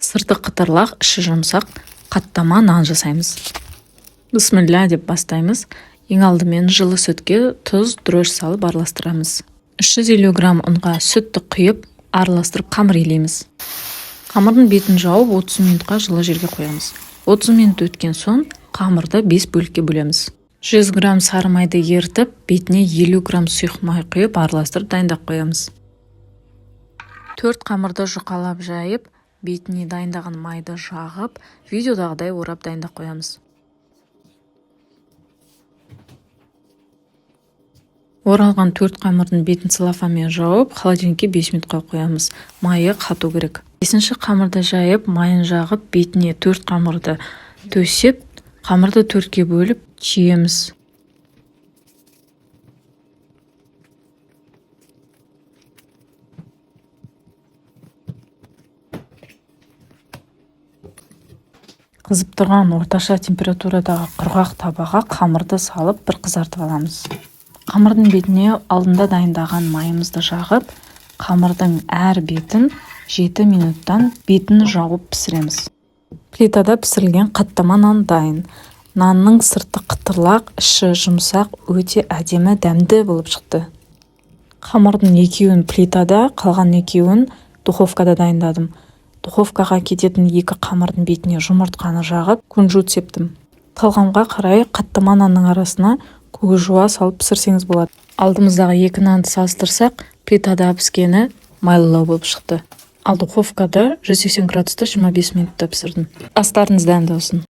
Сырты қытырлақ, іші жұмсақ қаттама нан жасаймыз. Бісміллә деп бастаймыз. Ең алдымен жылы сүтке тұз, дрожж салып араластырамыз. 350 грамм ұнға сүтті құйып, араластырып қамыр илейміз. Қамырдың бетін жауып 30 минутқа жылы жерге қоямыз. 30 минут өткен соң қамырды 5 бөлікке бөлеміз. 100 грамм сары майды ерітіп, бетіне 50 грамм сұйық май құйып, араластырып дайындап қоямыз. 4 қамырды жұқалап жайып, бетіне дайындаған майды жағып, видеодағыдай орап дайындап қоямыз. Оралған 4 қамырдың бетін целлофанмен жауып, холодильникке 5 минутқа қоямыз. Майы қату керек. 5-ші қамырды жайып, майын жағып, бетіне 4 қамырды төсеп, қамырды 4-ке бөліп түйеміз. Қызып тұрған орташа температурадағы құрғақ табаға қамырды салып бір қызартып аламыз. Қамырдың бетіне алдында дайындаған майымызды жағып, қамырдың әр бетін 7 минуттан бетін жауып пісіреміз. Плитада пісірілген қаттама нан дайын. Нанның сырты қытырлақ, іші жұмсақ, өте әдемі, дәмді болып шықты. Қамырдың екеуін плитада, қалған екеуін духовкада дайындадым. Духовкаға кететін екі қамырдың бетіне жұмыртқаны жағып, кунжут септім. Талғамға қарай қаттама нанның арасына көкжуа салып пісірсеңіз болады. Алдымыздағы екі нанды салыстырсақ, плитада піскені майлылау болып шықты. Ал духовкада 180 градуста 25 минутта пісірдім. Астарыңыз дәмді болсын.